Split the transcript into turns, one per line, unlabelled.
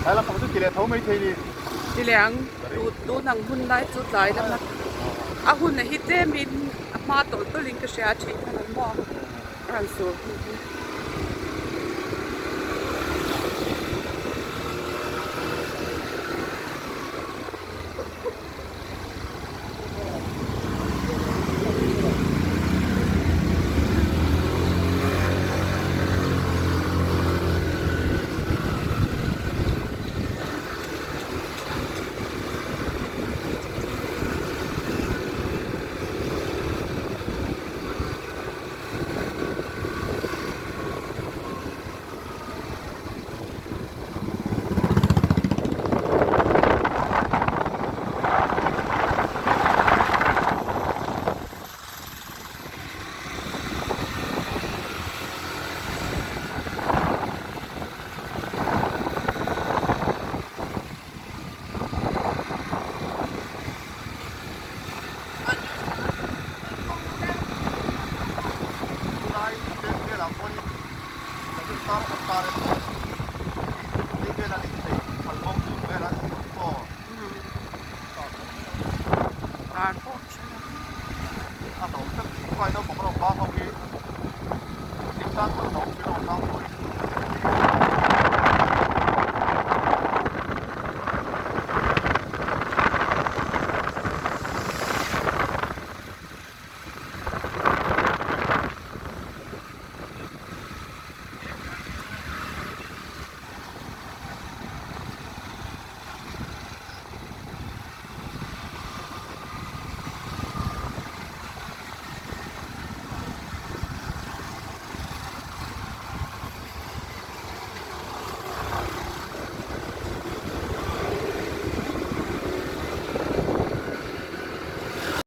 Tlai lampang chu ti leh tho mai thei ni.
Ti leh ang, tun ang hun lai chu tlai lama a hun a hi tlemin a hma tawlh tawlhin ka hria a thin khan ang maw a rawn sur hun hi.